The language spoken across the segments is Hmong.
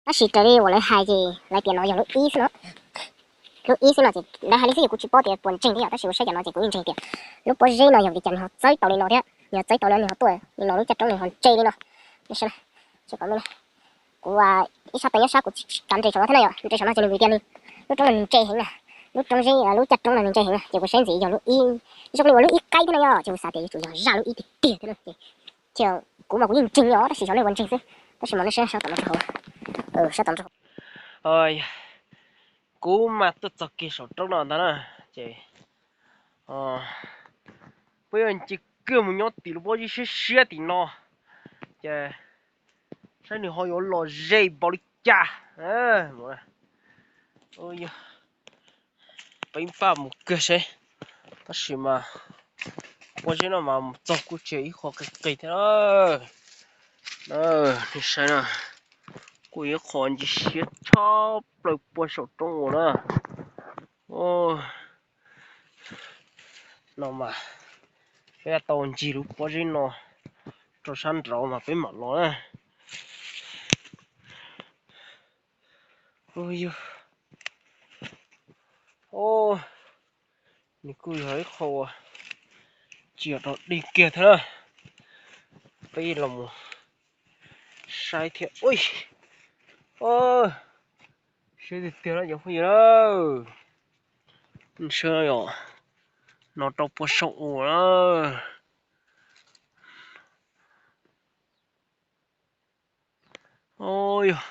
Tab sis raws li uas lawv hais ces lawv tias no yog lub ib xwb no. Lub ib xwb no ces lawv hais li xwb, yog kuv tsis paub tias puas ntseeg thiab yom, tab sis ua saib cov no ces kuv yeej ntseeg tias lub pob zeb no yog vim li cas nws ho txawb tau li no thiab, nws ho txawb tau li no, nws ho tuaj li no, lub caj roob nws ho ntse li no. Kuv ib sab tes nyob sab, kuv tsis kav nres saum no thiab na yom, nres saum no ces nws vim tias nws lub roob no nws ntse heev na, lub roob zeb, lub caj roob no nws ntse heev na, ces kuv saib ntxiv yog lub ib, zoo li uas lub ib qaib thiab na yom, ces kuv xav tias yuav tsum yog zaj lub ib tiag tiag thiab na. Ces kuv mas kuv yeej ntseeg li os, tab sis xyov nej puas ntseeg xwb, tab sis mas nej saib sab tom no rau hauv, sab tom no rau hauv. Kuv mas tuaj txog kiag saum roob no ntag na, ces peb yuav nce kiag mus nyob tim lub pob zeb siab siab tim no, ces saib nws ho yuav los ze npaum li cas. Peb npaj mus kiag seb, tab sis mas pob zeb no mas mus txog kuj tsis yog ib qho qis qis thiab. Nej saib na, kuj yog ib qho ncig siab tshaj plaws puag saum roob ua na. No mas peb tau ncig lub pob zeb no rau sab nraud mas peb mam los na. Nws kuj yog ib qho uas tsis yog rau dig kiag thiab na. Peb los mus saib thiab. Siab tiag tiag na cov phooj ywg na. Saib yom, no rau puag saum ua na. Yog,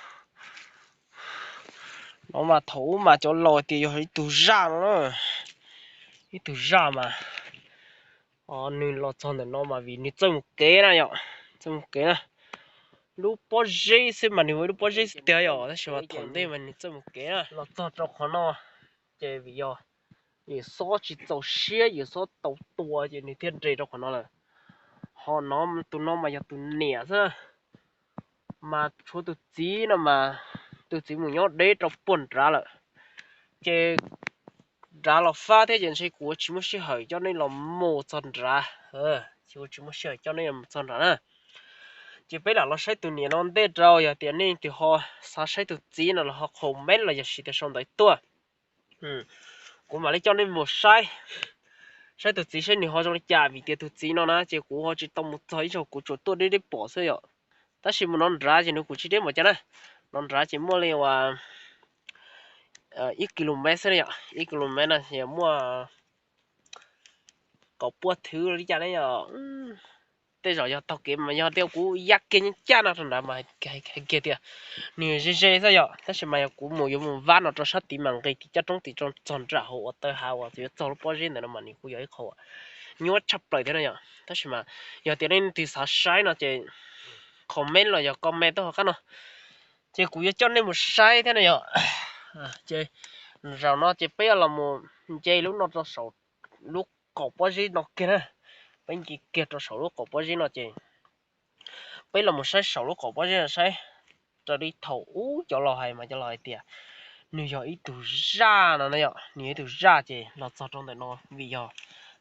no mas thaum ub mas cov laus tias yog ib tug zaj no na, ib tug zaj mas nws los txog ntawm no mas vim nws txawj mus kev na yom, txawj mus kev na. Lub pob zeb xwb mas nws ua ib lub pob zeb xwb tiag yom, tab sis mas thaum ntej mas nws txawj mus kev na. Los txog rau qhov no ces vim yog yawm xob tsis txaus siab, yawm xob tau tua ces nws thiaj nres rau qhov no lawm. Ho no tus no mas yog tus niam xwb, mas tshuav tus txiv no mas tus txiv mus nyob deb rau puag nrad lawm. Ces nrad los fab thiab ces ntshe kuv tsis muaj sij hawm coj nej los mus txog nrad, kuv tsis muaj sij hawm coj nej los mus txog nrad na. Ces peb lam los saib tus niam no ntej rau, yog tias nej leej twg ho xav saib tus txiv no los ho comment los yog siv tias sau ntawv tuaj, kuv mam li coj nej mus saib, saib tus txiv saib nws ho zoo li cas, vim tias tus txiv no na ces kuv ho tsis tau mus txog ib zaug, kuv tsuas tuaj deb deb pom xwb yom. Tab sis mus no nrad ces nws kuj tsis deb npaum cas na, no nrad ces muaj li uas ib kilomev xwb yom, ib kilomev no ces muaj kaum puas thwv li cas ne yom. Tej zaum yog taug kev mas yog tias kuv ya kiag nyob ncaj no rau nrad mas hais kiag tias nws ze ze xwb yom, tab sis mas yog kuv mus yuav mus vaj no rau sab tid mas nqis tim caj roob tim txog nram hauv uas taw hav uas yuav txog lub pob zeb ntawd no mas nws kuj yog ib qho nyuaj tshaj plaws thiab no yom. Tab sis mas yog tias nej leej twg xav saib no ces comment los yog comment tuaj hauv qab no, ces kuv yuav coj nej mus saib thiab no yom. Ces zaum no ces peb yuav los mus nce lub no rau saum lub qaum pob zeb no kiag na. Peb nce kiag rau saum lub qaum pob zeb no ces peb los mus saib saum lub qaum pob zeb no saib. Raws li thaum ub cov laus hais mas cov laus hais tias nws yog ib tug zaj no na yom, nws yog ib tug zaj ces los txog rau ntawm no vim yog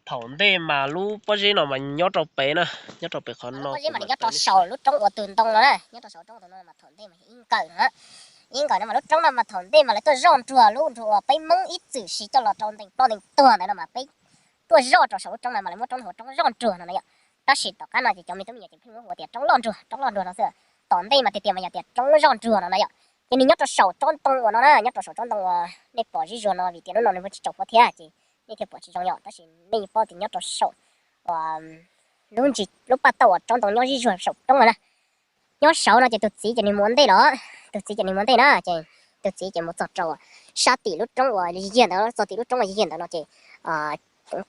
thaum ntej mas lub pob zeb no mas nyob rau pem na, nyob rau pem qhov no. Pob zeb mas nws nyob rau saum lub roob uas tus ntoo no na, nyob rau saum roob tus no mas thaum ntej mas ib nkawm no, ib nkawm no mas lub roob no mas thaum ntej mas lawv tuaj zoj nruag lub nruag uas peb Hmoob ib txwm siv coj los rau ntees ploj ntees tuag ntawd no mas peb tuaj zoj rau saum lub roob no mas lawv muab roob hu ua roob zoj nruag no na yom. Tab sis tom qab no ces cov me tub me nyuam ces pheej muab hu tias roob loj nruag, roob loj nruag no xwb. Tom ntej mas tiag tias mas yog tias roob zoj nruag no na yom. Ces nws nyob rau saum tsob ntoo uas no na, nyob rau saum tsob ntoo uas nej pom zib zuag no vim tias hnub no nws muaj tsis tsaus pob thiab ces nej thiaj pom tsis zoo yom. Tab sis nej paub tias nyob rau saum uas lub ntsis lub paj tauj uas tsob ntoo nyob zib zuag saum roob no na. Nyob saud no ces tus txiv ces nws mus ua ntej los, tus txiv ces nws mus ua ntej na ces tus txiv ces mus txog rau sab tim lub roob uas yig ntawd, txog tim lub roob uas yig ntawd no ces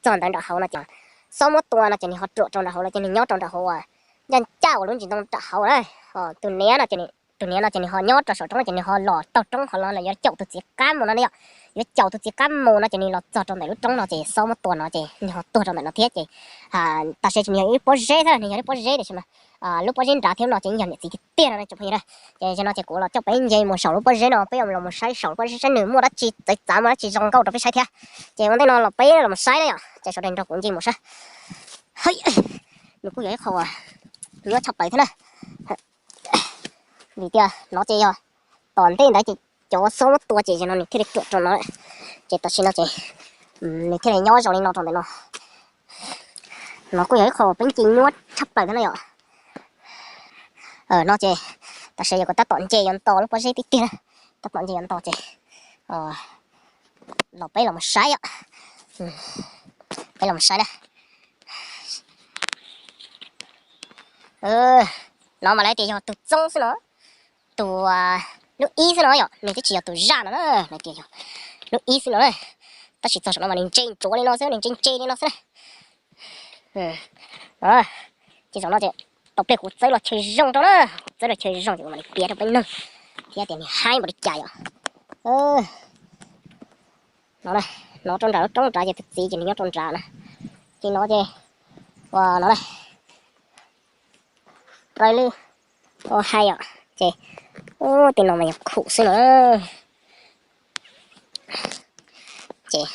txog ntawd nram hauv no ces xob muab tua no ces nws ho ruam rau nram hauv los ces nws nyob rau nram hauv uas ncaj ncaj uas lub ntsis ntoo nram hauv na. Tus niam no ces tus niam no ces nws ho nyob rau saum roob ces nws ho los taug roob ho los yuav caum tus txiv qab mus no ne yom. Yuav caum tus txiv qab mus no ces nws los txog rau ntawm lub roob no ces xob muab tua no ces nws ho tuag rau ntawm no thiab ces tam sim ces nws yog ib pob zeb xwb, nws yog ib pob zeb tiam sis mas lub pob zeb nrad thiab no ces yeej yog niam txiv tiag tiag no tsoom phooj ywg na. Ces zaum no ces kuv los coj peb nce mus saum lub pob zeb no, peb yuav los mus saib saum lub pob zeb saib nws muaj dab tsi txawv txav, muaj dab tsi zoo nkauj rau peb saib thiab. Ces ua ntej no los peb los mus saib na yom, ces sawv daws nrog kuv nce mus saib. Nws kuj yog ib qho uas nyuaj tshaj plaws thiab na, vim tias no ces yog tom ntej ntawd ces cov xob muab tua ces no nws thiaj li ruam rau no. Ces tam sim no ces nws thiaj li nyob zoo li no rau ntawm no. No kuj yog ib qho peb nce nyuaj tshaj plaws thiab na yom. No ces tam sim yog kuv tab tom nce yuav nto lub pob zeb tiag tiag na, tab tom nce yuav nto ces los peb los mus saib yom. Peb los mus saib na. No mas lawv tias yog tus txoob xwb no, tus lub ib xwb no yom, nws twb tsis yog tus zaj no na, lawv tias yog lub ib xwb no na. Tab sis txog saum no mas nws ntse ntsuav li no xwb, nws ntse ntse li no xwb na. Ces zaum no ces tau pliag kuv txawb los chaw zoo rau na, kuv txawb los chaw zoo ces kuv mam li piav rau peb mloog thiab tias nws haib npaum li cas yom. No, no rau nram lub roob nrad ces tus txiv ces nws nyob rau nrad na. Ces no ces ua no na, raws li ua hais yom ces, ub, tej no mas yog khum xwb no. Ces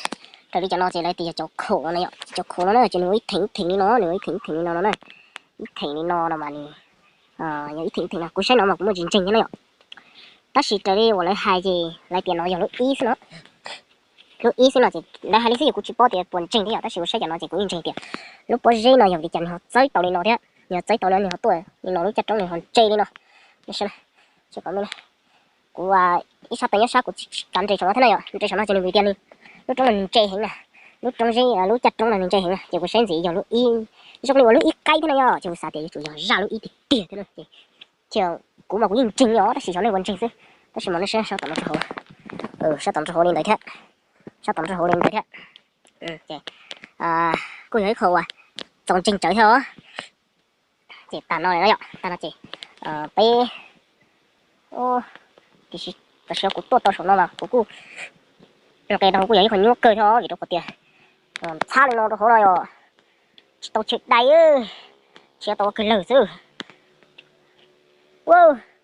raws li cov no ces lawv tias yog cov khum no na yom, cov khum no na ces nws ua ib theem ib theem li no, nws ua ib theem ib theem li no no na, ib theem li no no mas nws yog ib theem ib theem no, kuv saib no mas kuv muaj ntsis ntseeg thiab na yom. Tab sis raws li uas lawv hais ces lawv tias no yog lub ib xwb no, lub ib xwb no ces lawv hais li xwb ces kuv tsis paub tias puas ntseeg thiab yom, tab sis kuv saib cov no ces kuv yeej ntseeg tias lub pob zeb no yog vim li cas nws ho txawb tau li no thiab, nws ho txawb tau li no, nws ho tuaj li no lub caj roob nws ho ntse li no. Kuv ib sab tes nyob sab kuv tsis kav nres saum no thiab na yom, nres saum no ces nws vim tias nws lub roob no nws ntse heev na, lub roob zeb lub caj roob no nws ntse heev na ces kuv saib ntxim yog lub ib, zoo li uas lub ib qaib thiab na yom, ces kuv xav tias yuav tsum yog zaj lub ib tiag tiag thiab na ces kuv mas kuv yeej ntseeg li os, tab sis xyov nej puas ntseeg xwb. Tab sis mas nej saib sab tom no rau hauv, sab tom rau hauv li ntawd thiab, sab tom rau hauv li ntawd thiab. Kuj yog ib qho uas txaus ntseeg tsawv thiab os. Ces tag no yom, tag no ces peb, tiam sis tam sim no kuv tuaj tau saum no mas kuv kuj, qe no kuj yog ib qho nyuaj kawg thiab vim rau qhov tias ntxhab li no rau hauv no yom, tsis tau chaw dai, tsis tau ua kawg lawg xwb.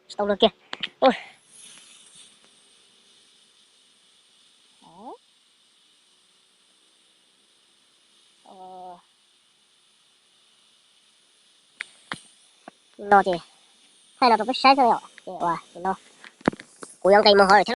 Tsis tau luag kiag. No ces thaij no rau peb saib xwb yom, ces ua no kuv yuav nqis mus hauv lawm thiab.